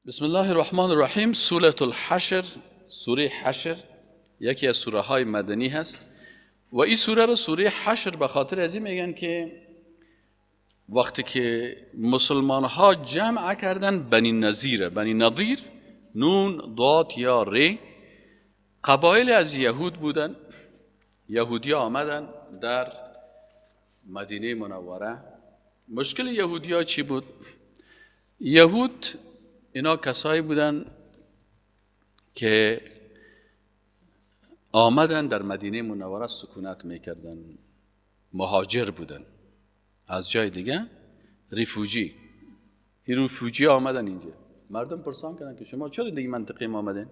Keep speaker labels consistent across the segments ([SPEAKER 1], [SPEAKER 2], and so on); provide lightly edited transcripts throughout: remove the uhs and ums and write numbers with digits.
[SPEAKER 1] بسم الله الرحمن الرحیم. سوره الحشر، سوره حشر یکی از سوره های مدنی هست و این سوره رو سوره حشر به خاطر از این میگن که وقتی که مسلمان ها جمع کردن بنی نظیر، بنی نظیر نون ضاد یا ر، قبایل از یهود بودن. یهودی آمدن در مدینه منوره. مشکل یهودی ها چی بود؟ یهود اینا کسایی بودن که آمدن در مدینه منوره سکونت میکردن، مهاجر بودن از جای دیگه، ریفوجی. این ریفوجی آمدن اینجا. مردم پرسان کردن که شما چرا دیگه منطقه ما آمدین؟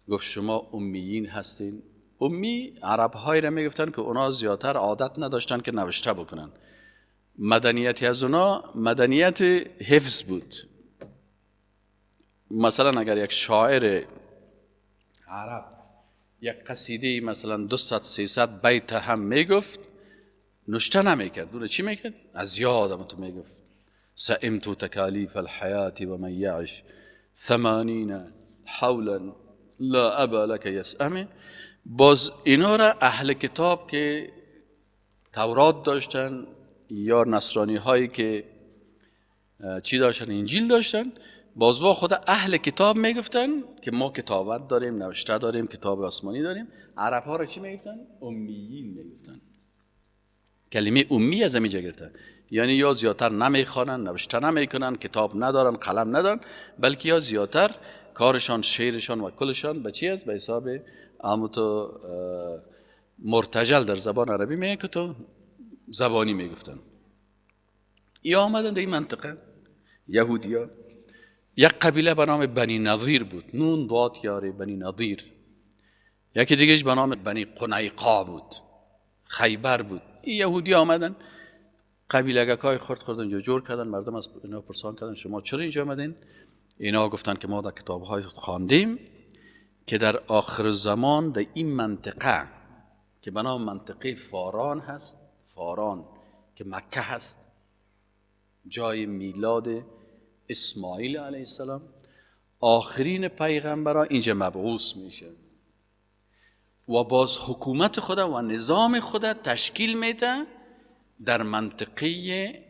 [SPEAKER 1] گفت شما امیین هستین. امی عرب هایی را میگفتن که اونا زیادتر عادت نداشتن که نوشته بکنن. مدنیتی از اونا مدنیت حفظ بود. مثلا اگر یک شاعر عرب یک قصیده مثلا 200-300 بیت هم میگفت، نوشته نمیکرد. اون چی میکرد؟ از یادم تو میگفت. سئمت تکالیف الحیات و من یعش 80 حولا لا ابا لک یسأم. باز اینا را اهل کتاب که تورات داشتن یا نصرانی هایی که چی داشتن، انجیل داشتن، باز وا خود اهل کتاب میگفتن که ما کتابت داریم، نوشته داریم، کتاب آسمانی داریم. عرب ها را چی میگفتن؟ امیین میگفتن. کلمه امی از همینجا گرفتن، یعنی یا زیادتر نمیخوانن، نوشته نمیکنن، کتاب ندارن، قلم ندارن، بلکه یا زیادتر کارشان، شعرشان و کلشان به چی است؟ به حساب تو مرتجل در زبان عربی میگه که تو زبانی میگفتن. یا آمدن در این منطقه یهودیا، یک قبیله به نام بنی نظیر بود، نون ضاد یاره بنی نظیر. یکی دیگهش به نام بنی قنیقا بود، خیبر بود. این یهودی آمدن قبیله های خرد خرد اینجا جور کردن. مردم از اینا پرسان کردن شما چرا اینجا آمدین؟ اینا گفتن که ما در کتاب های خواندیم که در آخر زمان در این منطقه که به نام منطقه فاران هست، فاران که مکه هست، جای میلاد اسماعیل علیه السلام، آخرین پیغمبران اینجا مبعوث میشه و باز حکومت خدا و نظام خدا تشکیل میده در منطقه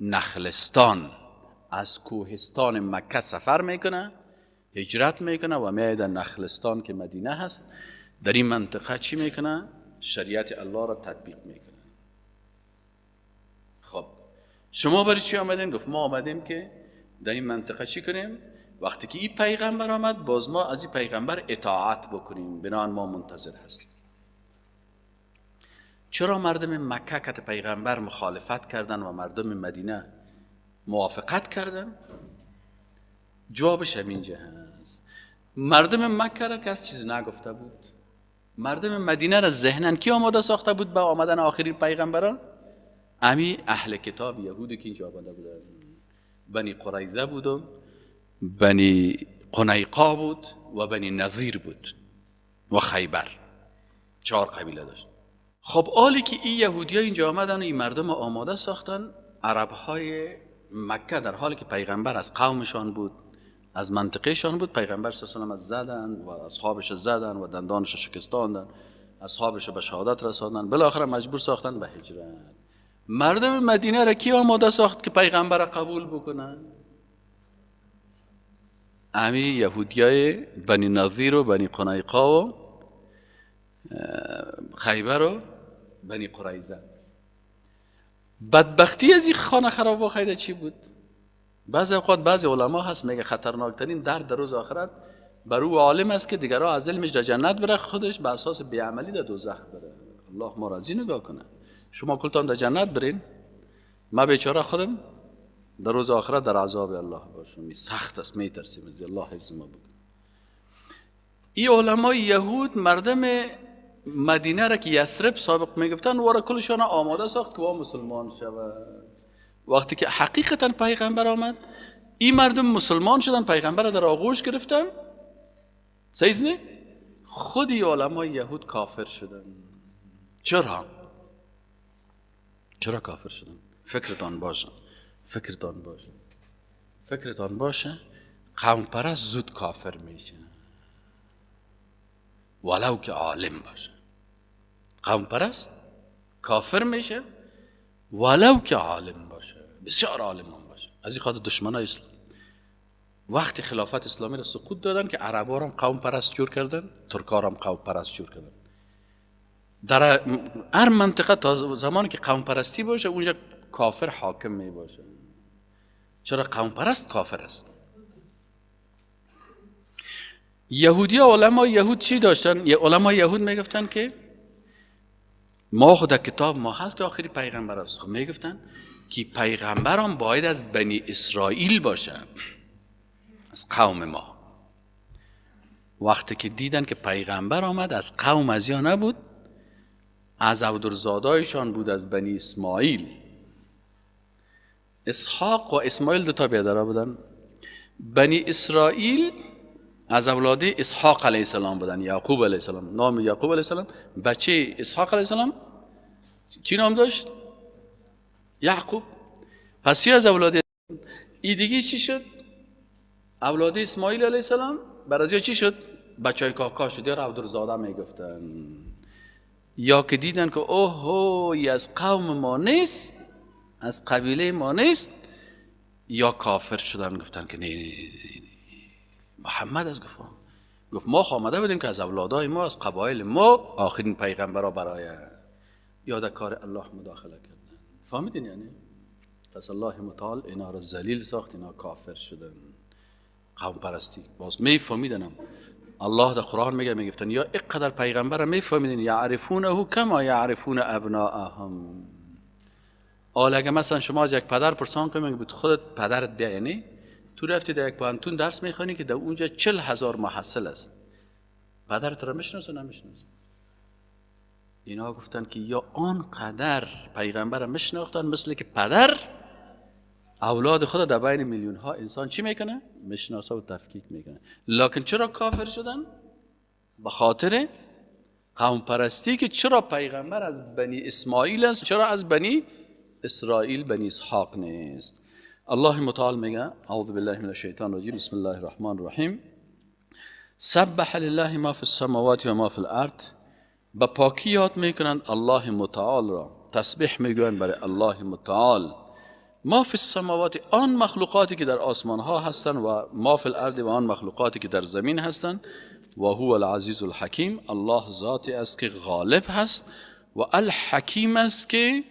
[SPEAKER 1] نخلستان. از کوهستان مکه سفر میکنه، هجرت میکنه و میاد در نخلستان که مدینه هست. در این منطقه چی میکنه؟ شریعت الله را تطبیق میکنه. خب شما برای چی آمدین؟ گفت ما آمدیم که در این منطقه چی کنیم؟ وقتی که این پیغمبر آمد باز ما از این پیغمبر اطاعت بکنیم، بنابراین ما منتظر هستیم. چرا مردم مکه که پیغمبر مخالفت کردن و مردم مدینه موافقت کردن؟ جوابش همینجا هست. مردم مکه را کس چیز نگفته بود. مردم مدینه را ذهناً کی آماده ساخته بود به آمدن آخرین پیغمبران؟ امی اهل کتاب یهودی که اینجا آمده بودن، بنی قریظه بود و بنی قنیقا بود و بنی نظیر بود و خیبر. 4 قبیله داشت. خب آلی که این یهودی ها اینجا آمدن و این مردم آماده ساختن، عرب های مکه در حالی که پیغمبر از قومشان بود، از منطقهشان بود، پیغمبر صلی الله علیه و سلم زدن و اصحابش زدن و دندانش شکستاندن، اصحابش به شهادت رساندن، بالاخره مجبور ساختن به هجرت. مردم مدینه را کی آماده ساخت که پیغمبر را قبول بکنن؟ امی یهودیای بنی نظیر و بنی قنیقا و خیبر و بنی قریظه. بدبختی از این خانه خراب خیده چی بود؟ بعضی اوقات بعضی علما هست میگه خطرناکترین درد در روز آخرت بر او عالم است که دیگرها از علمش در جنت بره، خودش به اساس بیعملی در دوزخ بره. الله ما راضی نگاه کنه. شما کلتان در جنت برین، ما بیچاره خودم در روز آخرت در عذاب الله باشم. سخت است، میترسیم از الله حفظ ما بکنه. این علمای یهود مردم مدینه را که یثرب سابق میگفتن وارا کلشان آماده ساخت که وا مسلمان شود. وقتی که حقیقتا پیغمبر آمد، این مردم مسلمان شدن، پیغمبر را در آغوش گرفتن. صحیح نه؟ خودی علمای یهود کافر شدن. چرا؟ چرا کافر شدن؟ فکرتان باشه، فکرتان باشه، فکرتان باشه. قوم پرست زود کافر میشه ولو که عالم باشه. قوم پرست کافر میشه ولو که عالم باشه، بسیار عالم هم باشه. از این خاطر دشمنای اسلام وقتی خلافت اسلامی را سقوط دادن که عربا را قوم پرست جور کردن، ترکا را قوم پرست جور کردن. در هر منطقه تا زمانی که قوم پرستی باشه اونجا کافر حاکم می باشه. چرا قوم پرست کافر است؟ یهودی ها، علما یهود چی داشتن؟ علما یهود میگفتن که ما خود کتاب ما هست که آخری پیغمبر است. خب میگفتن که پیغمبران باید از بنی اسرائیل باشه، از قوم ما. وقتی که دیدن که پیغمبر آمد از قوم از یا نبود، از عبدالزادایشان بود، از بنی اسماعیل. اسحاق و اسماعیل دو تا بیادرها بودن. بنی اسرائیل از اولاد اسحاق علیه السلام بودن، یعقوب علیه السلام. نام یعقوب علیه السلام، بچه اسحاق علیه السلام چی نام داشت؟ یعقوب. پس از اولاد ای دیگه چی شد؟ اولاد اسماعیل علیه السلام برای چی شد؟ بچهای کاکا شد، یا عبدالزاده میگفتن. یا که دیدن که اوه از قوم ما نیست، از قبیله ما نیست، یا کافر شدن، گفتن که نه نه نه محمد از گفت ما آمده بودیم که از اولادای ما، از قبایل ما آخرین پیغمبرا برای یاد کار الله مداخله کردن. فهمیدین یعنی؟ پس الله متعال اینا را ذلیل ساخت، اینا کافر شدن. قوم پرستی باز میفهمیدنم. الله در قرآن میگه، میگفتن یا اینقدر پیغمبر میفهمیدین، یعرفونه کما یعرفون ابناءهم. حالا اگه مثلا شما از یک پدر پرسان کنید، میگه خودت پدرت بیا، یعنی تو رفتی در یک پوهنتون درس میخوانی که در اونجا 40,000 محصل است، پدرت را میشناسه نمیشناسه؟ اینا گفتن که یا آنقدر پیغمبر میشناختن مثل که پدر اولاد خود در بین میلیون ها انسان چی میکنه؟ میشناسه و تفکیک میکنه. لکن چرا کافر شدن؟ به خاطر قوم پرستی که چرا پیغمبر از بنی اسماعیل است، چرا از بنی اسرائیل، بنی اسحاق نیست. الله متعال میگه اعوذ بالله من الشیطان الرجیم، بسم الله الرحمن الرحیم. سبح لله ما فی السماوات و ما فی الارض. به پاکی یاد میکنند الله متعال را، تسبیح میگویند برای الله متعال. ما فی السماوات، آن مخلوقاتی که در آسمان ها هستند، و ما فی الارض، و آن مخلوقاتی که در زمین هستند. و هو العزیز الحکیم. الله ذاتی است که غالب هست و الحکیم است که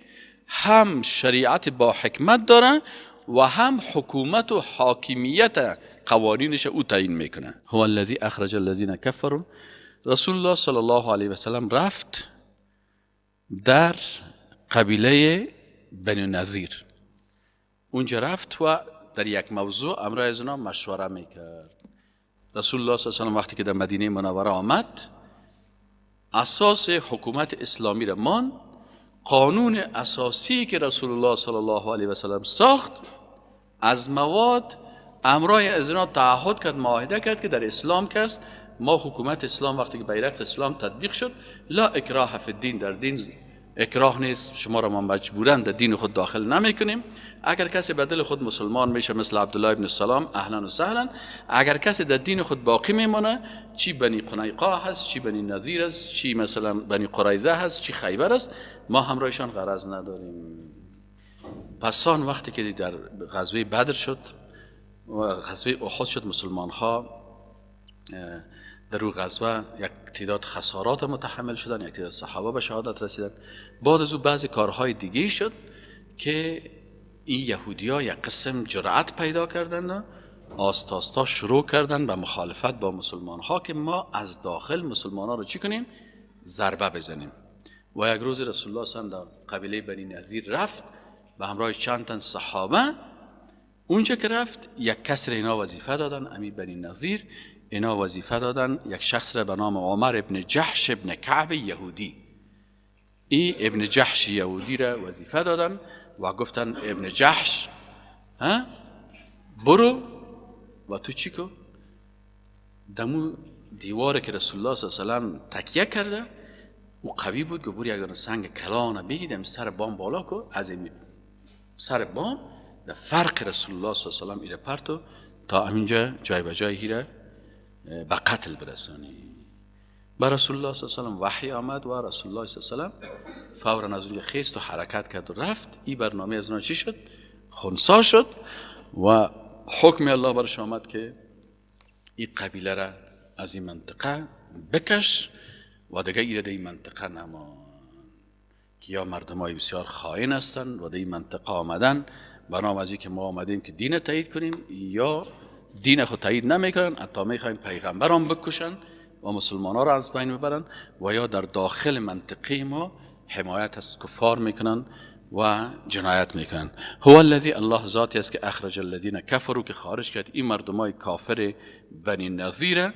[SPEAKER 1] هم شریعت با حکمت داره و هم حکومت و حاکمیت قوانینش او تعیین میکنه. هو الذی اخرج الذین کفروا. رسول الله صلی الله علیه و سلم رفت در قبیله بنی نظیر، اونجا رفت و در یک موضوع امرای از اونا مشوره میکرد. رسول الله صلی الله علیه و سلم وقتی که در مدینه منوره آمد، اساس حکومت اسلامی را ماند. قانون اساسی که رسول الله صلی الله علیه و سلم ساخت از مواد امرای از اینا تعهد کرد، معاهده کرد که در اسلام کس ما حکومت اسلام وقتی که بیرق اسلام تطبیق شد، لا اکراه فی الدین، در دین اکراه نیست، شما را ما مجبورا در دین خود داخل نمیکنیم. اگر کسی به دل خود مسلمان میشه مثل عبدالله ابن سلام، اهلا و سهلا. اگر کسی در دین خود باقی میمانه، چی بنی قنیقا هست، چی بنی نظیر است، چی مثلا بنی قریظه هست، چی خیبر است، ما همراهشان غرض نداریم. پسان وقتی که در غزوه بدر شد و غزوه احد شد، مسلمان ها در او غزوه یک تعداد خسارات متحمل شدن، یک تعداد صحابه به شهادت رسیدن. بعد از او بعضی کارهای دیگه شد که این یهودی ها یک قسم جرأت پیدا کردند و آستا آستا شروع کردن به مخالفت با مسلمان ها که ما از داخل مسلمان ها رو چی کنیم؟ ضربه بزنیم. و یک روز رسول الله صلی الله علیه و سلم در قبیله بنی نظیر رفت به همراه چند تن صحابه. اونجا که رفت یک کس را اینا وظیفه دادن، امیر بنی نظیر اینا وظیفه دادن یک شخص را به نام عمر ابن جحش ابن کعب یهودی. این ابن جحش یهودی را وظیفه دادن و گفتن ابن جحش ها برو و تو چی کو؟ دمو دیواره که رسول الله صلی الله علیه و سلم تکیه کرده او قوی بود، گفت برو یک دانه سنگ کلان بگیدم سر بام بالا کو، از این سر بام در فرق رسول الله صلی الله علیه و سلم ایره پرتو تا همینجا جای به جای هیره به قتل برسانی. به رسول الله صلی الله علیه و سلم وحی آمد و رسول الله صلی الله علیه و سلم فورا از اونجا خیست و حرکت کرد و رفت. این برنامه از اونها چی شد؟ خنثی شد و حکم الله برش آمد که این قبیله را از این منطقه بکش و دیگه ایره در این منطقه نمان، که یا مردمای بسیار خائن هستند و در این منطقه آمدن بنام از اینکه ما آمدیم که دین تایید کنیم، یا دین خود تایید نمیکنن، حتی میخوایم پیغمبران بکشن و مسلمان ها را از بین ببرن، و یا در داخل منطقه ما حمایت از کفار میکنن و جنایت میکنن. هو الذی، الله ذاتی است که اخرج الذین کفروا، که خارج کرد این مردمای کافر بنی نظیر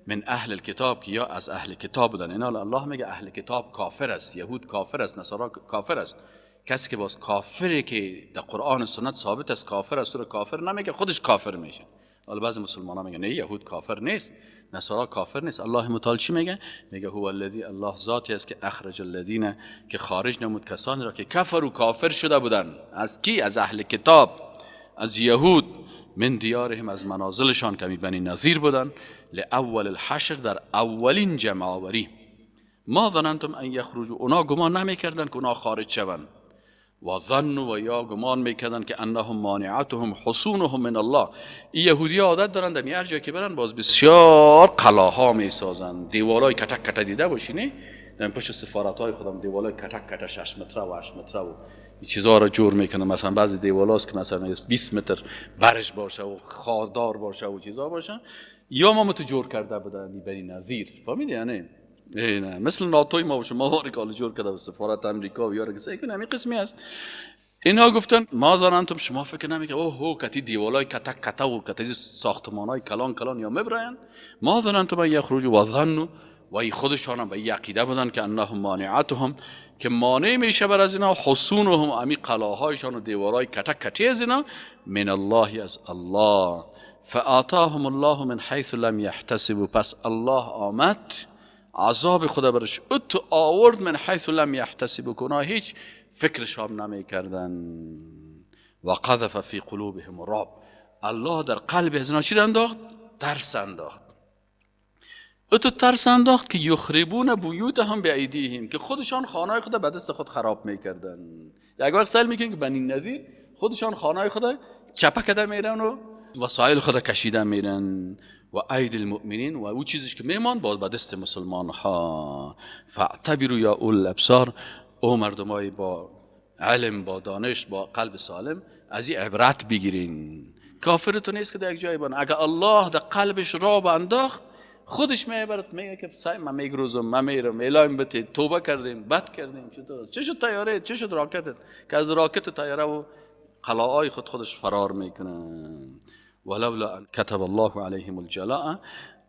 [SPEAKER 1] من اهل الکتاب، که یا از اهل کتاب بودن. اینا الله میگه اهل کتاب کافر است، یهود کافر است، نصارا کافر است. کسی که باز کافره که در قرآن و سنت ثابت است کافر است، رو کافر نمیگه، خودش کافر میشه. حالا بعضی مسلمان ها میگن نه یهود کافر نیست، نصارا کافر نیست. الله متعال چی میگه؟ میگه هو الذی، الله ذاتی است که اخرج الذین، که خارج نمود کسانی را که کفروا، کافر شده بودن. از کی؟ از اهل کتاب، از یهود، من دیارهم، از منازلشان که بنی نظیر بودن، لاول الحشر، در اولین جمع آوری. ما ظننتم ان یخرجوا، اونا گمان نمیکردن که اونا خارج شوند. و ظنوا، و یا گمان میکردن که انهم مانعتهم حصونهم من الله. این یهودی عادت دارن در هر جا که برن باز بسیار قلاها میسازن، دیوالای کتک کته دیده باشی نه؟ در پشت سفارت های خودم دیوالای کتک کته 6 متره و 8 متره و این چیزا رو جور میکنن. مثلا بعضی دیوالاست که مثلا 20 متر برش باشه و خاردار باشه و چیزا باشه، یا ما تو جور کرده بودن بنی نظیر، فهمیدی؟ یعنی نه مثل ناتوی ما باشه، ما واری جور کرده و سفارت امریکا و یارو کسی کنه، همین قسمی است. اینها گفتن ما ظننتم، شما فکر نمی‌کنید اوه هو کتی دیوالای کتک کته و کتی ساختمانای کلان کلان یا مبرین. ما ظننتم ان یخرجوا و ظنوا، و ای خودشان هم به این عقیده بودن که انهم مانعتهم، که مانع میشه بر از اینا، حصونهم، امی قلاهایشان و دیوارای کتک کتی از اینا، من الله، از الله. فآتاهم الله من حیث لم یحتسبوا، پس الله آمد عذاب خدا برش اتو آورد، من حیث لم یحتسبوا، کنا هیچ فکرش هم نمی کردن. و قذف فی قلوبهم الرعب، الله در قلب از اینا چی انداخت؟ ترس انداخت. اتو ترس انداخت که یخربون بیوتهم بایدیهم، که خودشان خانه خود به دست خود خراب میکردن. یک وقت سیل میکنن که بنی نظیر خودشان خانه خود چپه کرده میرن و وسایل خود کشیده میرن. و عید المؤمنین، و او چیزیش که میمان باز به دست مسلمان ها. فاعتبروا یا اول الابصار، او مردمای با علم، با دانش، با قلب سالم از این عبرت بگیرین. کافرتون نیست که در یک جای بان، اگه الله در قلبش را انداخت خودش میبرد، میگه که سعی من میگروزم، من میرم، اعلام بده توبه کردیم، بد کردیم، چطور چه شد طیاره، چه شد راکتت، که از راکت طیاره و قلاهای خود خودش فرار میکنه. ولولا ان كتب الله عليهم الجلاء،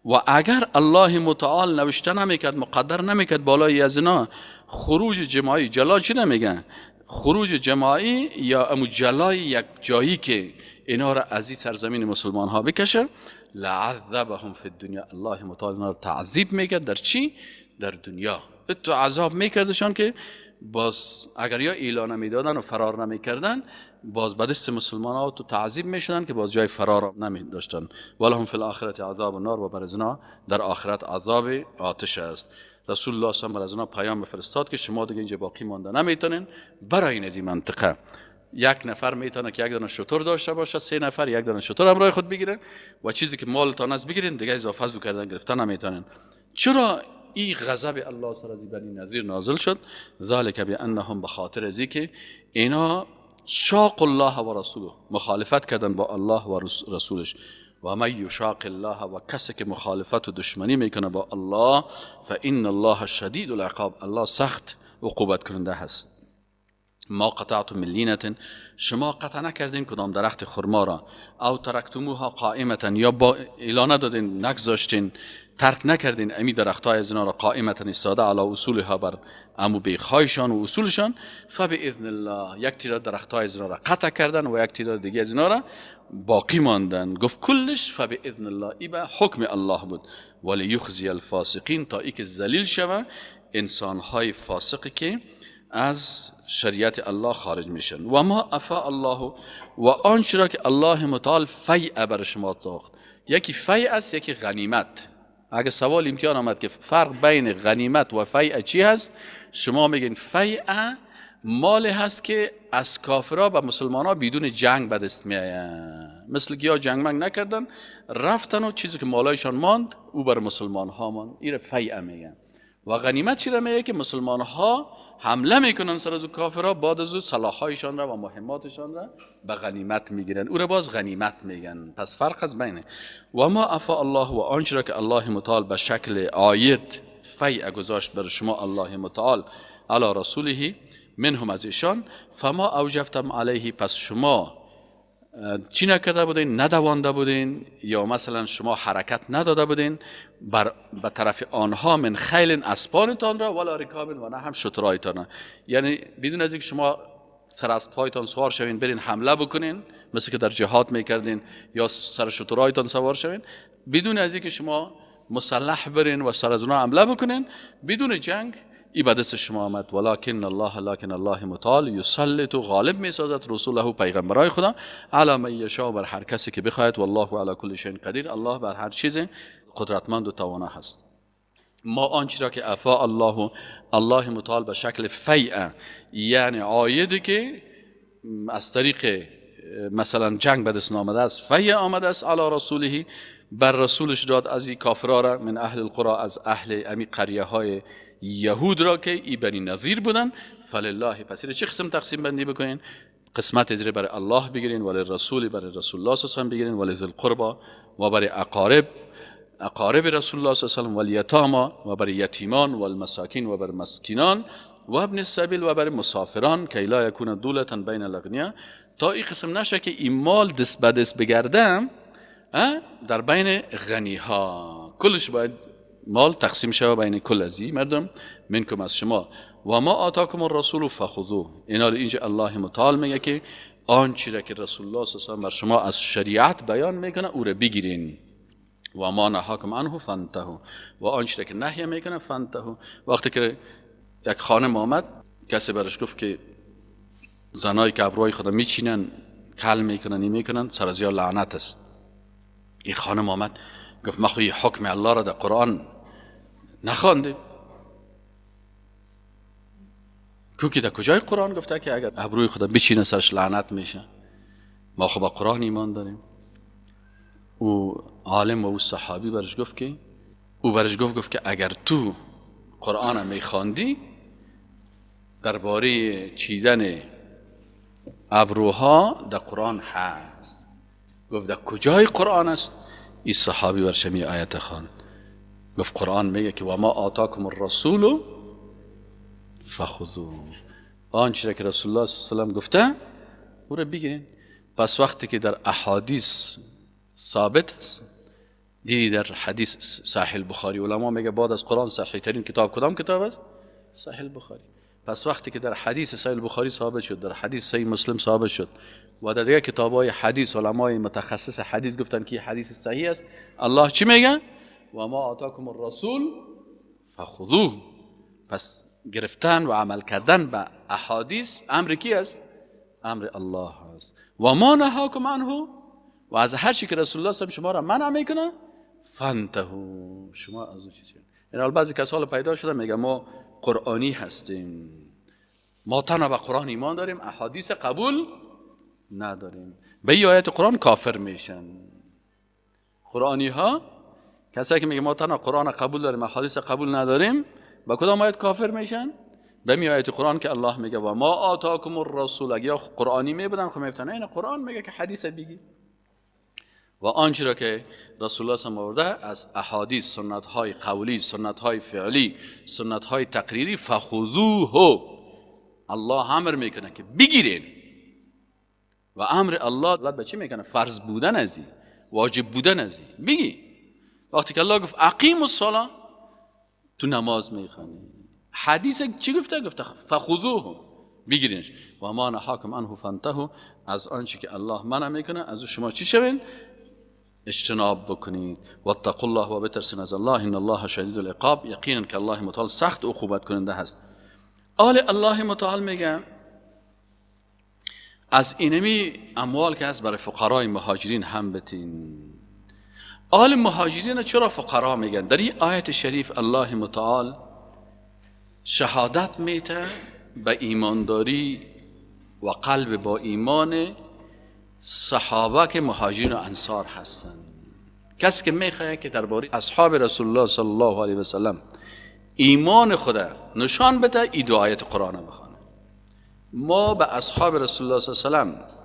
[SPEAKER 1] و اگر الله متعال نوشته نمیکرد، مقدر نمیکرد بالای از اینا خروج جماعی، جلا چی نمیگن؟ خروج جماعی یا امو جلای یک جایی که اینا را از این سرزمین مسلمان ها بکشه، لعذبهم فی الدنیا، الله متعال اینا را تعذیب میکرد. در چی؟ در دنیا تو عذاب میکردشان که باز اگر یا اعلان نمیدادن و فرار نمیکردن، باز به دست مسلمان ها تو تعذیب میشدن که باز جای فرار نمی داشتن. ولهم فی الاخرة عذاب النار، و بر ازنا در آخرت عذاب آتش است. رسول الله صلی الله علیه و آله پیام فرستاد که شما دیگه اینجا باقی مانده نمیتونین، برای این از این منطقه یک نفر میتونه که یک دانه شتر داشته باشه، 3 نفر یک دانه شتر همراه خود بگیره و چیزی که مالتان است بگیرین، دیگه اضافه زو کردن گرفتن نمیتونن. چرا این غضب الله سر از بنی نظیر نازل شد؟ ذالک بانهم، به خاطر از که اینا شاق الله و رسوله، مخالفت کردن با الله و رسولش. و من یشاق الله، و کسی که مخالفت و دشمنی میکنه با الله، فان الله شدید العقاب، الله سخت عقوبت کننده هست. ما قطعتم من لینة، شما قطع نکردین کدام درخت خرما را، او ترکتموها قائمة، یا با اعلان دادین نگذاشتین، ترک نکردین امی درختای از اینا را قائمة ایستاده، علی اصولها، بر امو بیخایشان و اصولشان، فباذن الله، یک تعداد درختای از اینا را قطع کردن و یک تعداد دیگه از اینا را باقی ماندن. گفت کلش فباذن الله، ای به حکم الله بود. ولیخزی الفاسقین، تا ای که ذلیل شوه انسانهای فاسقی که از شریعت الله خارج میشن. و ما افاء الله، و آنچه را که الله متعال فیع بر شما تاخت. یکی فیع است، یکی غنیمت. اگه سوال امتحان آمد که فرق بین غنیمت و فیع چی هست، شما میگین فیع مال هست که از کافرها به مسلمان ها بدون جنگ به دست میآید، مثل که یا جنگ منگ نکردن رفتن و چیزی که مالایشان ماند او بر مسلمان ها ماند، این فیع میگن. و غنیمت چی را میگه؟ که مسلمان ها حمله میکنن سر از کافرها، بعد از او سلاحهایشان را و مهماتشان را به غنیمت میگیرن، او را باز غنیمت میگن. پس فرق از بینه. و ما افاء الله، و آنچه را که الله متعال به شکل آیت فیع گذاشت بر شما الله متعال علی رسوله منهم از ایشان، فما اوجفتم علیه، پس شما چی نکرده بودین؟ ندوانده بودین، یا مثلا شما حرکت نداده بودین به طرف آنها من خیل اسپانتان را، ولا رکاب، و نه هم شترایتان را. یعنی بدون از اینکه شما سر اسب‌هایتان سوار شوین برین حمله بکنین، مثل که در جهاد میکردین، یا سر شترایتان سوار شوین، بدون از اینکه شما مسلح برین و سر از اونها حمله بکنین، بدون جنگ ای به دست شما آمد. ولکن الله، لکن الله متعال یسلط، غالب میسازد رسوله، پیغمبرای خدا، علی من یشاء، بر هر کسی که بخواهد. والله علی کل شیء قدیر، الله بر هر چیز قدرتمند و توانا هست. ما آنچه را که افاء الله، الله متعال به شکل فیع، یعنی عایدی که از طریق مثلا جنگ به دست آمده است، فیع آمده است، علی رسوله، بر رسولش داد از این کافرها را، من اهل القرى، از اهل امی قریه های یهود را که ای بنی نظیر بودن. فلله، پس چه قسم تقسیم بندی بکنین؟ قسمت ازره برای الله بگیرین، ولی رسول، برای رسول الله صلی الله علیه و بگیرین، ولی ذی القربا، و برای اقارب رسول الله صلی الله علیه و، ولی یتاما، و برای یتیمان، و المساکین، و برای مسکینان، و ابن السبیل، و برای مسافران، که لا یکون دولتا بین الاغنیا، تا این قسم نشه که این مال دست به دست بگردم در بین غنی ها. کلش باید مال تقسیم شود بین کل از این مردم، منکم از شما. و ما آتاکم الرسول فخذوه، اینا اینجا الله متعال میگه که آنچه را که رسول الله صلی الله علیه و بر شما از شریعت بیان میکنه او را بگیرین. و ما نهاکم عنه فانتهوا، و آنچه را که نهی میکنه فانتهوا. وقتی که یک خانم آمد، کسی برش گفت که زنایی که ابروهای خدا میچینن، کل میکنن، میکنن، سر از یا لعنت است. این خانم آمد گفت ما خو حکم الله را در قرآن نخواندیم. کوکی در کجای قرآن گفته که اگر ابروی خدا بچینه سرش لعنت میشه؟ ما خب با قرآن ایمان داریم. او عالم و او صحابی برش گفت که او برش گفت که اگر تو قرآن میخواندی درباره چیدن ابروها در قرآن هست. گفت در کجای قرآن است؟ این صحابی برش می آیت خواند. گفت قرآن میگه که و ما آتاکم الرسول فخذوه، آنچه که رسول الله صلی الله علیه و گفته او را بگیرین. پس وقتی که در احادیث ثابت است، دیدی در حدیث صحیح البخاری، علما میگه بعد از قرآن صحیح ترین کتاب کدام کتاب است؟ صحیح البخاری. پس وقتی که در حدیث صحیح البخاری ثابت شد، در حدیث صحیح مسلم ثابت شد و در دیگه کتاب‌های حدیث علمای متخصص حدیث گفتن که حدیث صحیح است، الله چی میگه؟ و ما آتاکم الرسول فخذوه. پس گرفتن و عمل کردن به احادیث امر کی است؟ امر الله است. و ما نهاکم عنه، و از هر چی که رسول الله صلی شما را منع میکنه فانتهوا، شما از اون چیز. یعنی بعضی کسال پیدا شده میگه ما قرآنی هستیم، ما تنها به قرآن ایمان داریم، احادیث قبول نداریم. به این آیت قرآن کافر میشن قرآنی ها. کسایی که میگه ما تنها قرآن قبول داریم، احادیث قبول نداریم، با کدام آیت کافر میشن؟ به می آیت قرآن که الله میگه و ما آتاکم الرسول. اگه قرآنی میبودن خب میگفتن این قرآن میگه که حدیث بگی. و آنچه را که رسول الله صلی الله علیه و آورده از احادیث، سنت های قولی، سنت های فعلی، سنت های تقریری، فخذوه، الله امر میکنه که بگیرین. و امر الله به چی میکنه؟ فرض بودن ازی، واجب بودن ازی. بگی وقتی که الله گفت اقیم الصلاه، تو نماز میخوانی. حدیث چی گفته؟ گفته فخذوه، بگیرینش. و ما نهاکم عنه فانتهوا، از آنچه که الله منع میکنه از شما چی شوین؟ اجتناب بکنید. واتقوا الله، و بترسین از الله، ان الله شدید العقاب، یقینا که الله متعال سخت عقوبت کننده هست. آل الله متعال میگه از اینمی اموال که هست برای فقرای مهاجرین هم بتین. آل مهاجرین چرا فقرا میگن؟ در این آیت شریف الله متعال شهادت میته به ایمانداری و قلب با ایمان صحابه که مهاجرین و انصار هستند. کسی که میخواد که درباره اصحاب رسول الله صلی الله علیه و سلم ایمان خدا نشان بده، این دو آیت قرآن بخوانه. ما به اصحاب رسول الله صلی الله علیه و سلم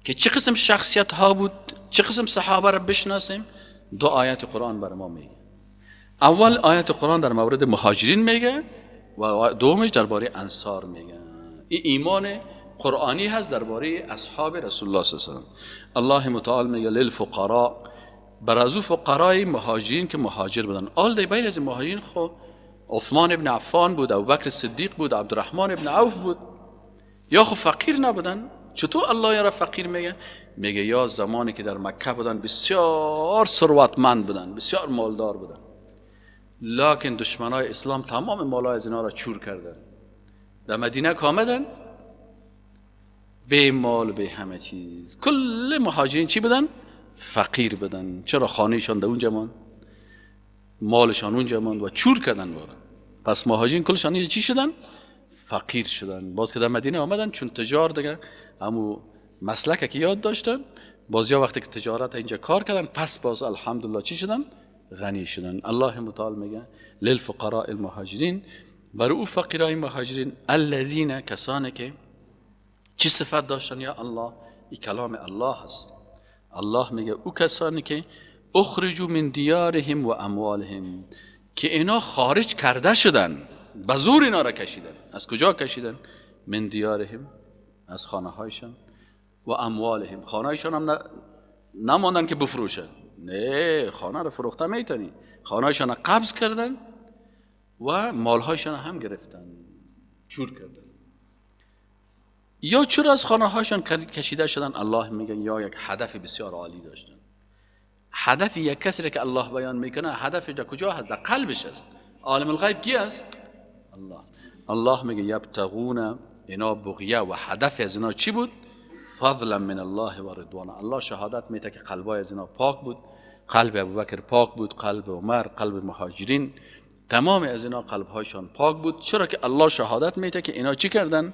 [SPEAKER 1] که چه قسم شخصیت ها بود، چه قسم صحابه را بشناسیم، دو آیت قرآن بر ما میگه. اول آیت قرآن در مورد مهاجرین میگه و دومش درباره انصار میگه. این ایمان قرآنی هست درباره اصحاب رسول الله صلی الله علیه و سلم. الله متعال میگه للفقراء، بر از او فقرای مهاجرین که مهاجر بودن. آل دی بین از مهاجرین خو عثمان ابن عفان بود، ابوبکر صدیق بود، عبدالرحمن ابن عوف بود، یا خو فقیر نبودن. چطور الله را فقیر میگه؟ میگه یا زمانی که در مکه بودن بسیار ثروتمند بودن، بسیار مالدار بودن، لکن دشمنای اسلام تمام مالای از اینا را چور کردن. در مدینه که آمدن به مال به همه چیز، کل مهاجرین چی بودن؟ فقیر بودن. چرا؟ خانهشان در اونجا ماند، مالشان اونجا ماند و چور کردن بارن. پس مهاجرین کلشان چی شدن؟ فقیر شدن. باز که در مدینه آمدن چون تجار دیگه همو مسلکه که یاد داشتن، باز یا وقتی که تجارت اینجا کار کردن، پس باز الحمدلله چی شدن؟ غنی شدن. الله متعال میگه للفقراء المهاجرین، برای او فقیرای مهاجرین، الذین، کسانی که چی صفت داشتن؟ یا الله، این کلام الله هست. الله میگه او کسانی که اخرجوا من دیارهم و اموالهم، که اینا خارج کرده شدن، به زور اینا را کشیدن. از کجا کشیدن؟ من دیارهم، از خانه هایشان، و اموالهم، خانه هایشان هم نماندن که بفروشن، نه، خانه را فروخته میتونی، خانه هایشان قبض کردن و مالهایشان هم گرفتن، چور کردن. یا چرا از خانه هاشان کشیده شدن؟ الله میگه یا یک هدف بسیار عالی داشتن. هدف یک کسی که الله بیان میکنه، هدفش در کجا هست؟ در قلبش است. عالم الغیب کی است؟ الله. الله میگه یبتغون، اینا بغیه و هدف از اینا چی بود؟ فضلا من الله و رضوان. الله شهادت میده که قلبای از اینا پاک بود، قلب ابوبکر پاک بود، قلب عمر، قلب مهاجرین، تمام از اینا قلبهایشان پاک بود. چرا که الله شهادت میده که اینا چی کردن؟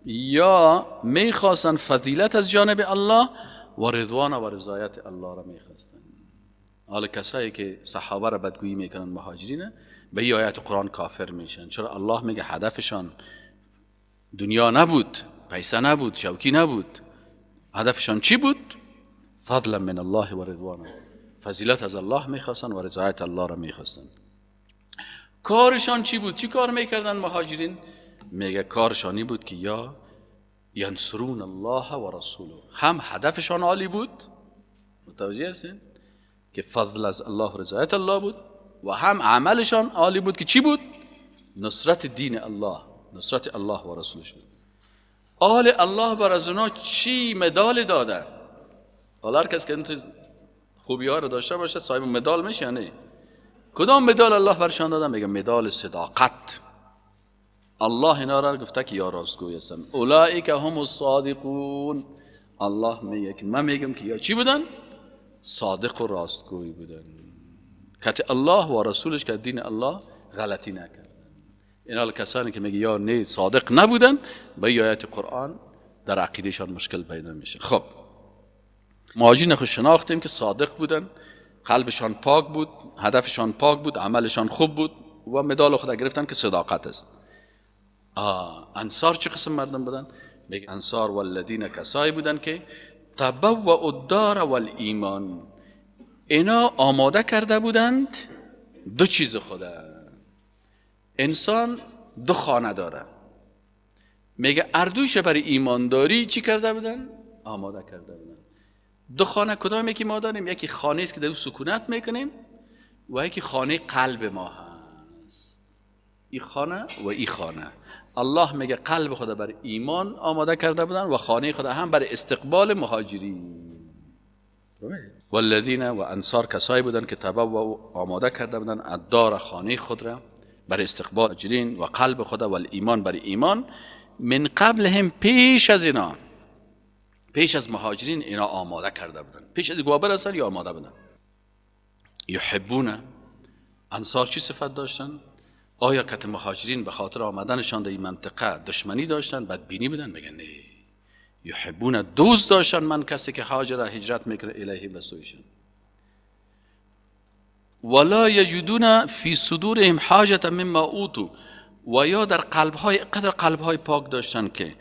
[SPEAKER 1] یا میخواستن فضیلت از جانب الله و رضوان و رضایت الله را میخواستن. حالا کسایی که صحابه را بدگویی میکنن، مهاجرین، به این آیت قرآن کافر میشن. چرا؟ الله میگه هدفشان دنیا نبود، پیسه نبود، شوکی نبود، هدفشان چی بود؟ فضلا من الله و رضوان، فضیلت از الله میخواستن و رضایت الله را میخواستن. کارشان چی بود؟ چی کار میکردن مهاجرین؟ میگه کارشانی بود که یا ینصرون الله و رسوله، هم هدفشان عالی بود، متوجه هستین که فضل از الله و رضایت الله بود، و هم عملشان عالی بود که چی بود؟ نصرت دین الله، نصرت الله و رسولش بود. آل الله بر از اونا چی مدال داده؟ حالا هر کس که خوبی ها رو داشته باشه صاحب مدال میشه یا نه؟ کدام مدال الله برشان داده؟ میگه مدال صداقت. الله اینا را گفته که یا راستگوی هستن، اولئک هم الصادقون. الله میگه که من میگم که یا چی بودن؟ صادق و راستگوی بودن، که الله و رسولش که دین الله غلطی نکردن. اینا کسانی که میگه یا نه صادق نبودن، به آیات قرآن در عقیدهشان مشکل پیدا میشه. خب مهاجرین خود شناختیم که صادق بودن، قلبشان پاک بود، هدفشان پاک بود، عملشان خوب بود و مدال خود گرفتن که صداقت است. انصار چه قسم مردم بودن؟ میگه انصار والذین، کسایی بودن که تبوأ الدار والایمان، اینا آماده کرده بودند دو چیز خدا. انسان دو خانه داره، میگه اردوش برای ایمانداری چی کرده بودن؟ آماده کرده بودن. دو خانه کدام یکی ما داریم؟ یکی خانه است که در او سکونت میکنیم و یکی خانه قلب ما هست. این خانه و این خانه. الله میگه قلب خدا برای ایمان آماده کرده بودن و خانه خدا هم برای استقبال مهاجرین. والذین و انصار کسایی بودن که تبوأ آماده کرده بودن الدار، خانه خود را برای استقبال مهاجرین و قلب خدا و ایمان برای ایمان. من قبلهم پیش از اینا، پیش از مهاجرین اینا آماده کرده بودن، پیش از گوابر هستن یا آماده بودن. یحبون، انصار چی صفت داشتن؟ آیا کت مهاجرین به خاطر آمدنشان در این منطقه دشمنی داشتن، بدبینی بودن؟ میگن نه. یحبون دوست داشتن من کسی که هاجر هجرت میکنه الیه به سویشان. ولا یجدون فی صدورهم حاجة مما اوتوا، و یا در قلبهای قدر قلبهای پاک داشتن که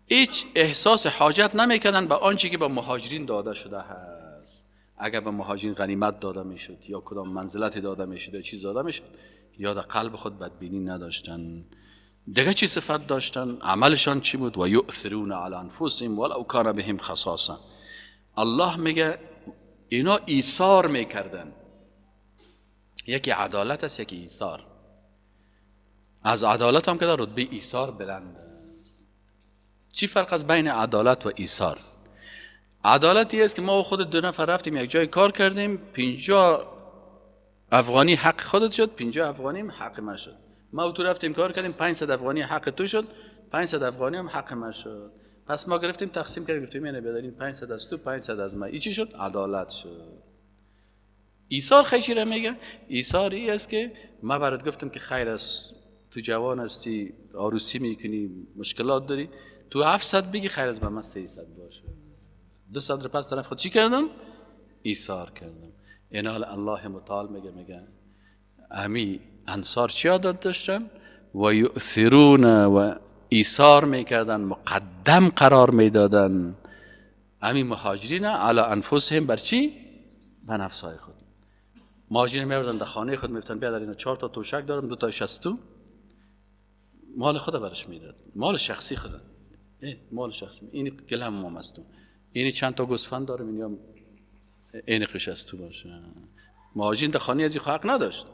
[SPEAKER 1] هیچ احساس حاجت نمیکردن به آنچه که به مهاجرین داده شده هست. اگر به مهاجرین غنیمت داده میشد یا کدام منزلت داده میشد یا چیز داده میشد، یا در قلب خود بدبینی نداشتن. دیگه چی صفت داشتن؟ عملشان چی بود؟ و یؤثرون علی انفسهم ولو کان بهم خصاصه. الله میگه اینا ایثار میکردن. یکی عدالت است، یکی ایثار. از عدالت هم که در رتبه ایثار بلند است. چی فرق از بین عدالت و ایثار؟ عدالتی است که ما خود دو نفر رفتیم یک جای کار کردیم، 50 افغانی حق خودت شد، 50 افغانی هم حق من شد. ما و تو رفتیم کار کردیم، 500 افغانی حق تو شد، 500 افغانی هم حق من شد. پس ما گرفتیم تقسیم کردیم، گفتیم اینه بداریم 500 از تو 500 از من. این چی شد؟ عدالت شد. ایثار خیلی را میگه؟ ایثار ای است که ما برات گفتم که خیر است، تو جوان هستی، عروسی میکنی، مشکلات داری، تو 700 بگی خیر است، به من 300 باشه. 200 رو پس طرف خود چی کردم؟ ایثار کردم. اینا الله متعال میگه، میگه امی انصار چی عادت داشتن؟ و یؤثرون، و ایثار میکردن، مقدم قرار میدادن امی مهاجرین علی انفسهم، بر چی؟ به نفسهای خود. مهاجرین میبردن در خانه خود، میگفتن بیا در اینا 4 تا توشک دارم، 2 تایش از تو، مال خود برش میداد، مال شخصی خود، مال شخصی، این گلم مام از تو، این چند تا گوسفند دارم، این این قش از تو باشه. مهاجرین در خانه از این حق نداشت،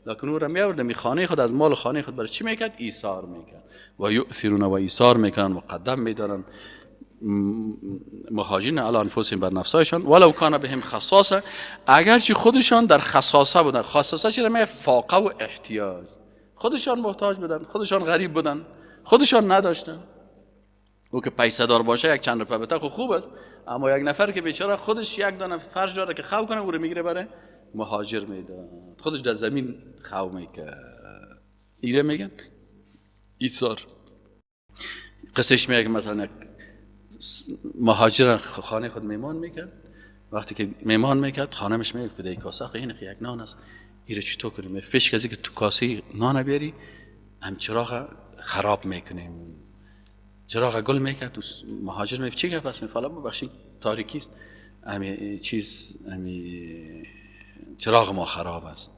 [SPEAKER 1] لکن او را میآورد می خانه خود، از مال خانه خود برای چی میکرد؟ ایثار میکرد. و یؤثرون، و ایثار میکنن، مقدم میدارن مهاجرین علی انفسهم، بر نفسایشان، ولو کان بهم خصاصه، اگرچه خودشان در خصاصه بودن. خصاصه چی؟ می فاقه و احتیاج. خودشان محتاج بودن، خودشان غریب بودن، خودشان نداشتن. او که پیسه دار باشه یک چند روپه بده خوب است، اما یک نفر که بیچاره خودش یک دانه فرش داره که خو کنه، او رو میگیره برای مهاجر میده، خودش در زمین خو میکرد. ایره میگن ایثار. قصهش میگه مثلا مهاجر خانه خود میمان میکرد، وقتی که میمان میکرد خانمش میگه که کاسه این یک نان است، ایره چطور کنیم؟ پیش کسی که تو کاسه نان بیاری هم چراغ خراب میکنیم. چراغ گل میکرد، مهاجر میگه چی که پس میفعلا ببخشید تاریکی است، امی چیز امی چراغ ما خراب است.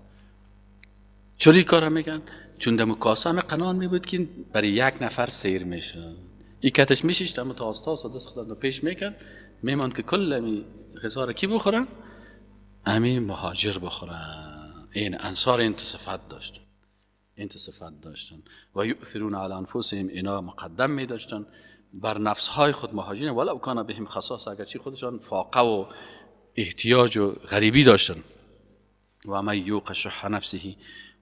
[SPEAKER 1] چوری کار میکرد؟ چون دم کاسه همه قنان میبود که برای یک نفر سیر میشه. این کتش میشیشت اما تا آستا دست خودم پیش میکرد، میماند که کل امی غذا را کی بخورن؟ امی مهاجر بخورن. این انصار این تو صفت داشت، این تو صفت داشتن. و یؤثرون علی انفسهم، اینا مقدم می داشتن بر نفسهای خود مهاجرین، ولو کان بهم خصاصه، اگرچه خودشان فاقه و احتیاج و غریبی داشتن. و من یوق شح نفسه،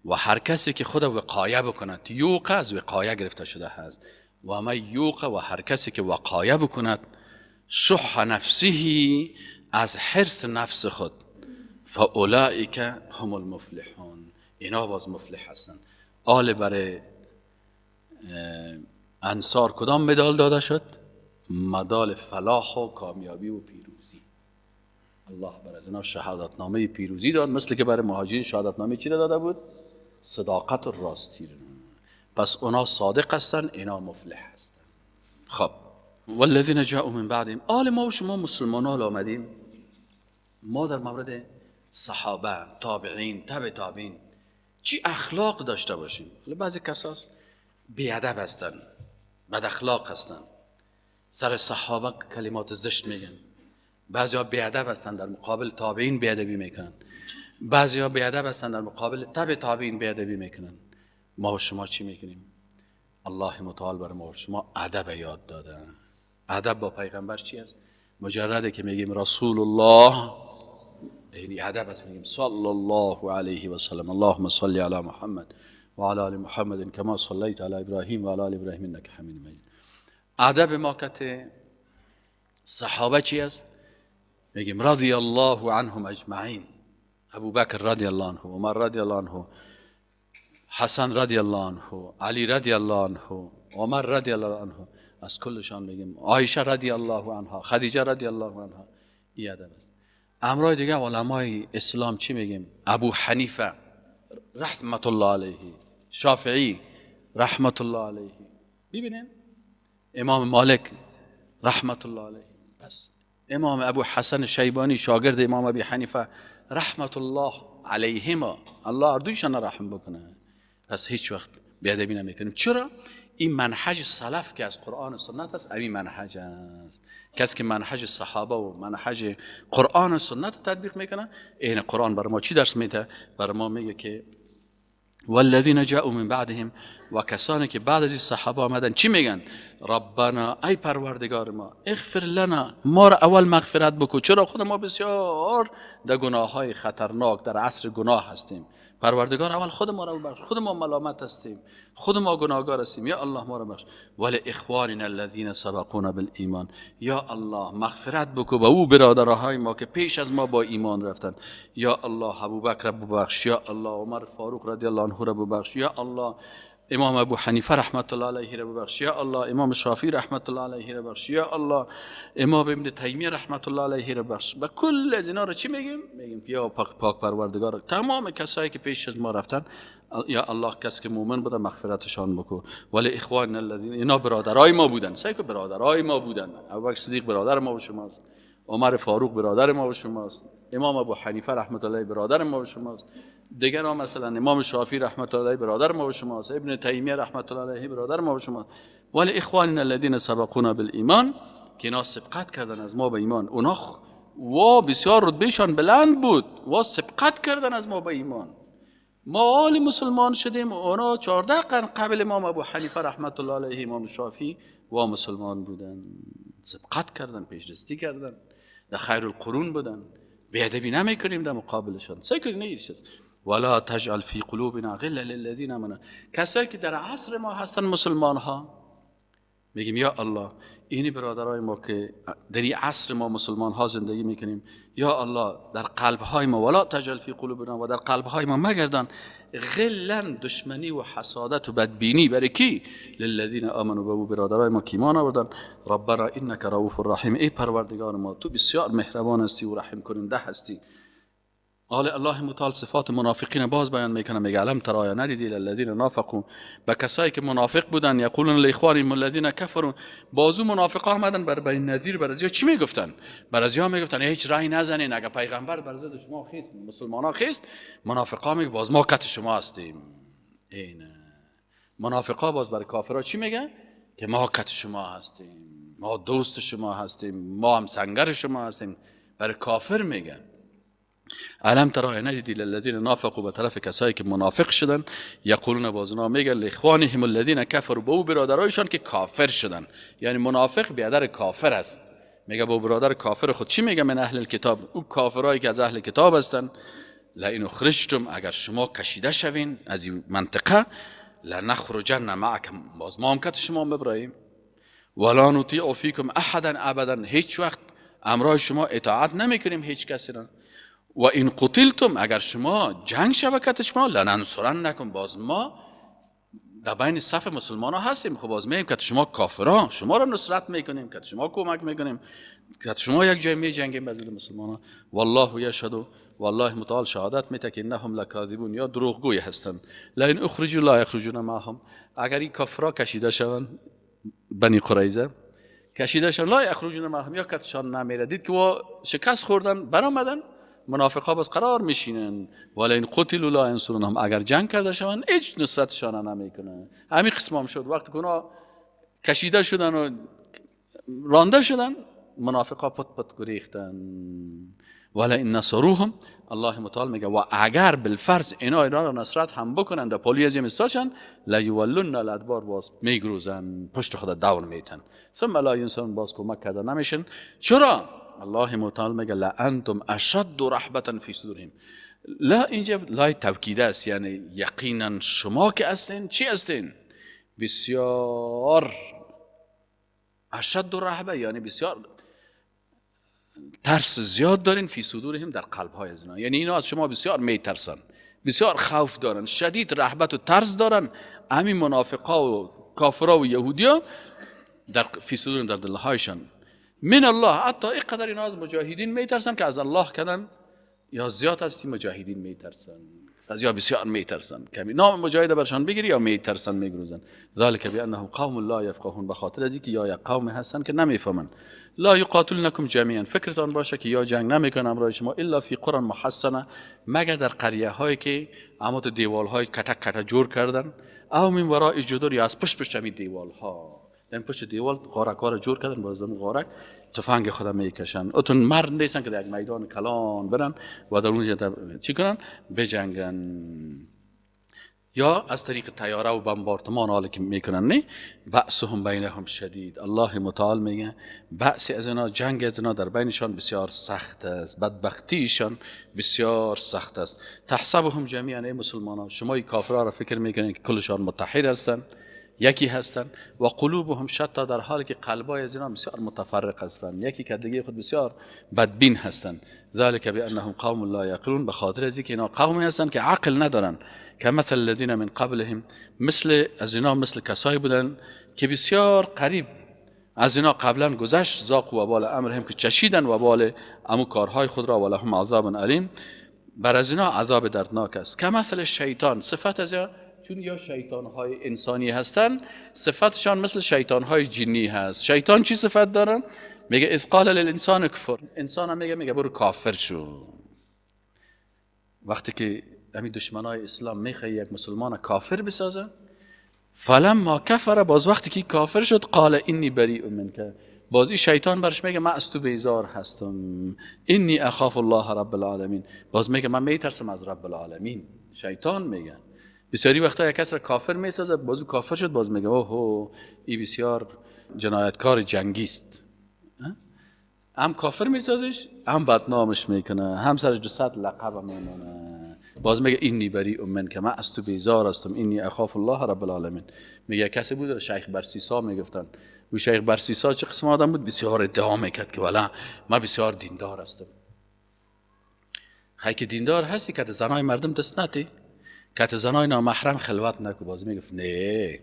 [SPEAKER 1] و هر کسی که خود وقایه بکند، یوق از وقایه گرفته شده هست. و من یوق، و هر کسی که وقایه بکند، شح نفسه، از حرص نفس خود، فاولئک هم المفلحون، اینا باز مفلح هستند. آل برای انصار کدام مدال داده شد؟ مدال فلاح و کامیابی و پیروزی. الله بر از اینا شهادتنامه پیروزی داد، مثل که برای مهاجرین شهادتنامه چی داده بود؟ صداقت و راستی. پس اونا صادق هستن، اینا مفلح هستن. خب والذین جاءوا من بعدهم، آل ما و شما مسلمانان آمدیم، ما در مورد صحابه، تابعین، تبع تابعین چی اخلاق داشته باشیم؟ حالا بعضی کساس بی‌ادب هستن، بد اخلاق هستن، سر صحابه کلمات زشت میگن. بعضی ها بی‌ادب هستن در مقابل تابعین بی‌ادبی میکنن، بعضی ها بی‌ادب هستن در مقابل تبع تابعین بی‌ادبی میکنن. ما و شما چی میکنیم؟ الله متعال بر ما و شما ادب یاد داده. ادب با پیغمبر چی است؟ مجرده که میگیم رسول الله، یعنی ادب است، میگیم صلی الله علیه و سلم، اللهم صل علی محمد و علی آل محمد کما صلیت علی ابراهیم و علی آل ابراهیم انک حمید مجید. ادب ما کت صحابه چی است؟ میگیم رضی الله عنهم اجمعین. ابوبکر رضی الله عنه، عمر رضی الله عنه، حسن رضی الله عنه، علی رضی الله عنه، عمر رضی الله عنه، از کلشان میگیم عایشه رضی الله عنها، خدیجه رضی الله عنها. این ادب است. امرای دیگه علمای اسلام چی میگیم؟ ابو حنیفه رحمت الله علیه، شافعی رحمت الله علیه، ببینین امام مالک رحمت الله علیه، پس امام ابو حسن شیبانی شاگرد امام ابی حنیفه رحمت الله علیهما، الله اردویشان رحم بکنه. پس هیچ وقت بیادبی نمیکنیم. چرا؟ این منهج سلف که از قرآن و سنت است، این منهج است. کسی که منهج صحابه و منهج قرآن و سنت تطبیق میکنه، این قرآن بر ما چی درس میده؟ بر ما میگه که والذین جاءوا من بعدهم، و کسانی که بعد از این صحابه آمدن چی میگن؟ ربنا، ای پروردگار ما، اغفر لنا، ما را اول مغفرت بکن. چرا؟ خود ما بسیار در گناه های خطرناک در عصر گناه هستیم. پروردگار اول خود ما را ببخش، خود ما ملامت هستیم، خود ما گناهگار هستیم، یا الله ما را ببخش. ولی اخواننا الذین سبقونا بالایمان، یا الله مغفرت بکو به او برادرهای ما که پیش از ما با ایمان رفتن. یا الله ابوبکر ببخش، یا الله عمر فاروق رضی الله عنه را ببخش، یا الله امام ابو حنیفه رحمت الله علیه را ببخش، یا الله امام شافعی رحمت الله علیه را ببخش، یا الله امام ابن تیمیه رحمت الله علیه را ببخش. به کل از اینا را چی میگیم؟ میگیم یا پاک پروردگار تمام کسایی که پیش از ما رفتن، یا الله کسی که مؤمن بوده مغفرتشان بکو. ولی اخوان الذین، اینا برادرای ما بودن، سعی که برادرای ما بودن. ابوبکر صدیق برادر ما و شماست، عمر فاروق برادر ما و شماست، امام ابو حنیفه رحمت الله برادر ما و شماست، دیگر ها مثلا امام شافعی رحمت الله علیه برادر ما و شماست، ابن تیمیه رحمت الله علیه برادر ما و شماست. ولی اخواننا الذین سبقونا بالایمان، که اینا سبقت کردن از ما به ایمان، اونا و بسیار رتبهشان بلند بود و سبقت کردن از ما به ایمان. ما آل مسلمان شدیم، اونا 14 قرن قبل امام ابو حنیفه رحمت الله علیه، امام شافعی و مسلمان بودن، سبقت کردن، پیشرستی کردن، در خیر القرون بودن. بیادبی نمیکنیم در مقابلشان. سعی کنید نیست. ولا تجعل فی قلوبنا غلا للذین آمنوا، کسایی که در عصر ما هستن مسلمان ها، میگیم یا الله اینی برادرای ما که در این عصر ما مسلمان ها زندگی میکنیم، یا الله در قلب های ما، ولا تجعل فی قلوبنا، و در قلب های ما مگردان غلا، دشمنی و حسادت و بدبینی برای کی؟ للذین آمنوا، به برادرای ما که ایمان آوردن. ربنا انک رؤوف رحیم، ای پروردگار ما تو بسیار مهربان هستی و رحم کننده هستی. حال الله متعال صفات منافقین باز بیان میکنه، میگه الم ترى، ندیدی الذین نافقوا، به کسایی که منافق بودن، یقولون لاخوانهم الذین کفروا، بازو منافقا آمدن بر بنی نضیر، بر ازیا چی میگفتن؟ بر ازیا میگفتن هیچ رای نزنین، اگه پیغمبر بر ضد شما خیست، مسلمانا خیست، منافقا میگه باز ما کت شما هستیم. این منافقا باز بر کافرا چی میگه؟ که ما کت شما هستیم، ما دوست شما هستیم، ما هم سنگر شما هستیم. بر کافر میگن. الم ترى، ندیدی للذین نافقوا، به طرف کسایی که منافق شدن، یقولون، بازنا میگن لاخوانهم الذین کفروا، به او برادرایشان که کافر شدن. یعنی منافق بیادر کافر است. میگه به برادر کافر خود چی میگه؟ من اهل الکتاب، او کافرایی که از اهل کتاب هستن، لئن اخرجتم، اگر شما کشیده شوین از این منطقه، لنخرجن معکم، باز ما هم کت شما ببراییم، ولا نطیع فیکم احدا ابدا، هیچ وقت امرای شما اطاعت نمیکنیم هیچ کسی را. و این قتلتم، اگر شما جنگ شبکت شما، لننصرنکم، باز ما در بین صف مسلمان ها هستیم، خب باز میگیم که شما کافران، شما را نصرت میکنیم، که شما کمک میکنیم، که شما یک جای میجنگیم به ضد مسلمان ها. والله یشهد، والله متعال شهادت میده که انهم لکاذبون، یا دروغگوی هستند. لئن اخرجوا لا یخرجون معهم، اگر این کافرا کشیده شوند، بنی قریظه کشیده شوند، لا یخرجون معهم، یا کتشان نمیره. دید که وا شکست خوردن برآمدن، منافقا باز قرار میشینن. ولئن قتلوا لا ینصرونهم، اگر جنگ کرده شوند هیچ نصرتشان نمیکنن. همین قسم هم شد، وقتی که اونا کشیده شدن و رانده شدن، منافقا پت پت گریختن. ولئن نصروهم، الله متعال میگه و اگر بالفرض اینا را نصرت هم بکنن، در پالی از ایستاشن، لیولن الادبار، باز میگروزن، پشت خود دور میتن، ثم لا ینصرون، باز کمک کرده نمیشن. چرا؟ الله متعال میگه لانتم اشد رهبة فی صدورهم. لا اینجا لای توکیده است، یعنی یقینا شما که هستین چی هستین؟ بسیار اشد رهبه یعنی بسیار ترس زیاد دارین، فی صدورهم در قلب های از اینا، یعنی اینا از شما بسیار میترسن، بسیار خوف دارن، شدید رهبت و ترس دارن. همین منافقا و کافرا و یهودیا در فی صدورهم در دلهایشان من الله، حتی اینقدر اینا از مجاهدین میترسن که از الله کردن یا زیاد از مجاهدین میترسن، از یا بسیار میترسن که نام مجاهد برشان بگیری یا میترسن میگروزن. ذلک بانهم قوم لا یفقهون، به خاطر از اینکه یا یک قوم هستن که نمیفهمن. لا یقاتلونکم جمیعا، فکرتان باشه که یا جنگ نمیکنن همراه شما، الا فی قرى محصنه، مگر در قریه هایی که اما تو دیوال های کتک کتک جور کردن، او من وراء جدر، یا از پشت پشت همین دیوال ها، یعنی پشت دیوال غارک ها را جور کردن، باز غارک تفنگ خودم میکشن. اتون مرد نیستن که در یک میدان کلان برن و در اونجا چی کنن؟ بجنگن، یا از طریق طیاره و بمبارتمان حالی که میکنن. نه، بأسهم بینهم شدید، الله متعال میگه بأس از اینا، جنگ از اینا در بینشان بسیار سخت است، بدبختیشان بسیار سخت است. تحسبهم جمیعا، ای مسلمانان شما کافرها را فکر میکنین که کلشان متحد هستند، یکی هستند، و قلوبهم شتا، در حالی که قلبای از اینا بسیار متفرق هستند، یکی که دیگه خود بسیار بدبین هستند. ذلک بانهم قوم لا یعقلون، به خاطر از اینکه اینا قومی هستند که عقل ندارن. کمثل الذین من قبلهم، مثل از اینا مثل کسایی بودن که بسیار قریب از اینا قبلا گذشت، ذاقوا وبال امرهم، که چشیدن وبال امو کارهای خود را، ولهم عذاب الیم، بر از اینا عذاب دردناک است. کمثل شیطان، صفت از اینا چون یا شیطان های انسانی هستن، صفتشان مثل شیطان های جنی هست. شیطان چی صفت دارن؟ میگه اذ قال للانسان کفر، انسان هم میگه برو کافر شو. وقتی که همین دشمنای اسلام میخوای یک مسلمان کافر بسازه، فلما کفر، باز وقتی که کافر شد، قال انی بریء منک، باز این شیطان برش میگه من از تو بیزار هستم، انی اخاف الله رب العالمین، باز میگه من میترسم از رب العالمین. شیطان میگه بسیاری وقتا یک کس را کافر میسازه، باز او کافر شد، باز میگه اوه ای بسیار جنایتکار جنگی است، هم کافر میسازش، هم بدنامش میکنه، هم سرش 200 لقب میمونه. باز میگه اینی بری من که من از تو بیزار هستم، اینی اخاف الله رب العالمین. میگه کسی بود را شیخ برسیسا میگفتن. او شیخ برسیسا چه قسم آدم بود؟ بسیار ادعا میکرد که والا من بسیار دیندار هستم. خیلی که دیندار هستی که زنای مردم دست نتی، که زنای نامحرم خلوت نکو. باز میگفت نه،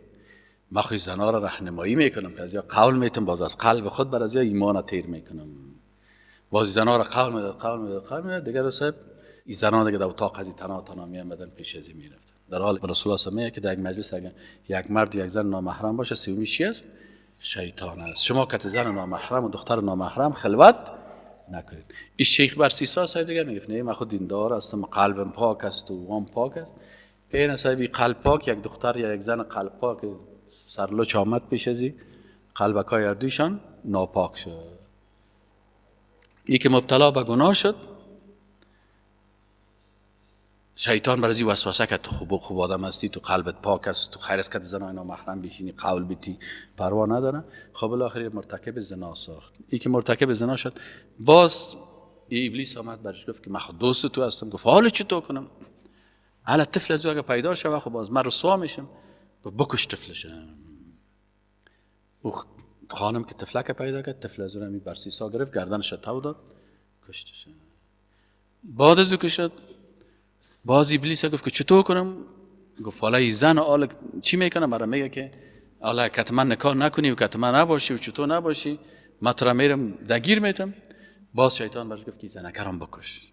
[SPEAKER 1] من خو زنا را راهنمایی میکنم که از یا قول میتم، باز از قلب خود بر از یا ایمان تیر میکنم. باز زنا را قول میداد، قول میداد، قول میداد. دیگه صاحب این زنا دیگه در اتاق از تنها تنها میامدن پیش از میرفتن. در حال رسول الله صلی الله که در یک مجلس اگه یک مرد و یک زن نامحرم باشه، سومی چی است؟ شیطان است. شما که زن نامحرم و دختر نامحرم خلوت نکنید. این شیخ برسیسا صاحب دیگه میگفت نه، من خود دیندار هستم، قلبم پاک است و وام پاک است. این صاحب قلب پاک، یک دختر یا یک زن قلب پاک سرلوچ آمد پیش ازی، قلبکای اردویشان ناپاک شد. ای که مبتلا به گناه شد، شیطان بر ازی وسوسه کرد تو خوب آدم هستی، تو قلبت پاک است، تو خیر است که زنای نامحرم بشینی قول بیتی، پروا نداره. خب بالاخره مرتکب زنا ساخت. ای که مرتکب زنا شد، باز ابلیس آمد برش گفت که من خود دوست تو هستم. گفت حالا چطور کنم؟ حالا طفل از او اگه پیدا شوه خب باز من رسوا میشم. گفت بکش طفلشم. او خانم که طفلک پیدا کرد، طفل از او را برسیسا گرفت، گردنش تاو داد، کشتش. بعد از او که شد، باز ابلیس گفت که چطور کنم؟ گفت حالا این زن حالا چی میکنم؟ برای میگه که حالا کت من نکاح نکنی و کت من نباشی و چطور نباشی، من تو را میرم دگیر میتم. باز شیطان برش گفت که زنکرم بکش.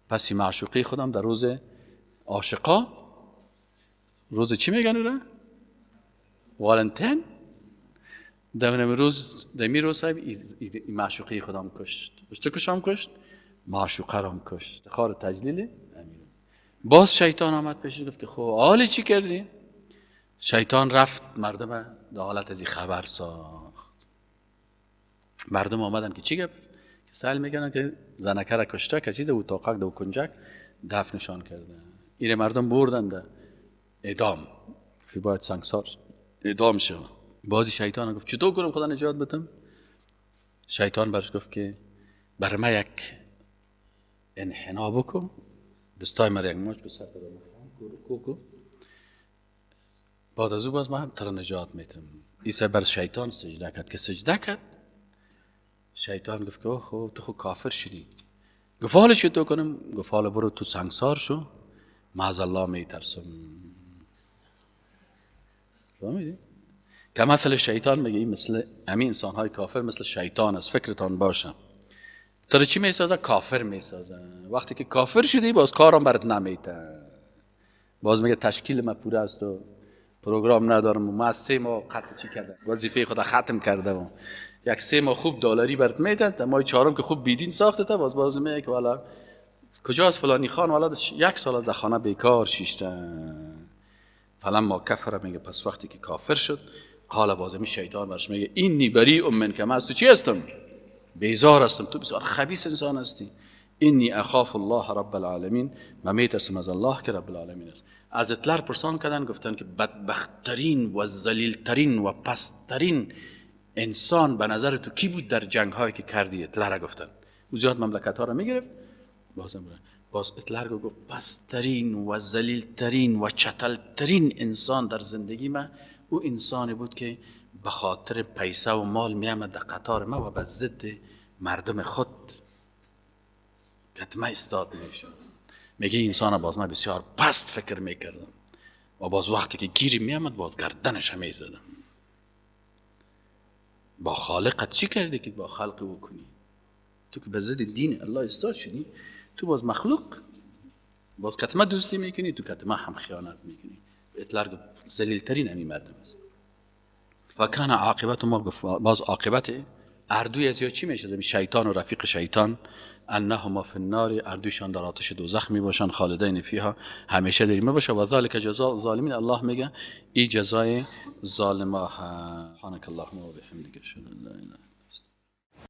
[SPEAKER 1] پس معشوقی خودم در روز عاشقا، روز چی میگن او را؟ والنتین، در روز دمی روز صاحب معشوقی خودم کشت. چه کشم کشت؟ معشوقه رام کشت. خار تجلیل امیر. باز شیطان آمد پیشش گفت که خب حالی چی کردی؟ شیطان رفت مردم در حالت از این خبر ساخت. مردم آمدن که چی گفت؟ که سأل میکنن که زنکه را کشته، که چیز او تاقک دو کنجک دفنشان کرده. این مردم بردن ده اعدام، فی باید سنگسار اعدام شد. بازی شیطان گفت چطور کنم خدا نجات بدم؟ شیطان برش گفت که بر من یک انحنا بکن، دستای مرا یک ماچ به سر دادم، کو کو. بعد از او باز من تو نجات میتم. عیسی بر شیطان سجده کرد، که سجده کرد شیطان گفت که اوه تو خو کافر شدی. گفت حالا چی تو کنم؟ گفت حالا برو تو سنگسار شو، من از الله میترسم. فهمیدی؟ که مثل شیطان میگه، این مثل همین انسان های کافر مثل شیطان است، فکرتان باشه. تو رو چی میسازه؟ کافر میسازه. وقتی که کافر شدی باز کارم برات نمیته، باز میگه تشکیل ما پوره است و پروگرام ندارم و من از 3 ماه قطع چی کردم، وظیفه خود ختم کرده و یک 3 ماه خوب دلاری برات میده، در ماه 4 که خوب بیدین ساخته تا باز میگه که والا کجا از فلانی خان، والا 1 سال از خانه بیکار شیشته. فلما کفر، میگه پس وقتی که کافر شد، قال باز می شیطان برش میگه اینی بری من که من از تو چی هستم؟ بیزار هستم، تو بسیار خبیث انسان هستی. اینی اخاف الله رب العالمین، من میترسم از الله که رب العالمین است. از هتلر پرسان کردن، گفتن که بدبختترین و ذلیلترین و پستترین انسان به نظر تو کی بود در جنگ هایی که کردی؟ هتلر گفتن. او زیاد مملکت ها را میگرفت. باز هتلر گفت پستترین و ذلیلترین و چتلترین انسان در زندگی من او انسانی بود که به خاطر پیسه و مال میامد در قطار ما و به ضد مردم خود کتمه استاد میشد. میگه انسان باز من بسیار پست فکر میکردم و باز وقتی که گیری میامد باز گردنش میزدم. با خالقت چی کردی که با خلق او کنی؟ تو که به ضد دین الله استاد شدی، تو باز مخلوق باز کتمه دوستی میکنی، تو کتمه هم خیانت میکنی. هتلر گفت ذلیل‌ترین همین مردم است. و کان عاقبت ما، گفت باز عاقبت اردوی از یا چی میشه؟ شیطان و رفیق شیطان، انهما فی النار، اردویشان در آتش دوزخ میباشن، خالدین فیها، همیشه در میباشه. و ذالک جزاء الظالمین، الله میگه ای جزای ظالما. سبحانك اللهم و بحمدک اشهد ان لا اله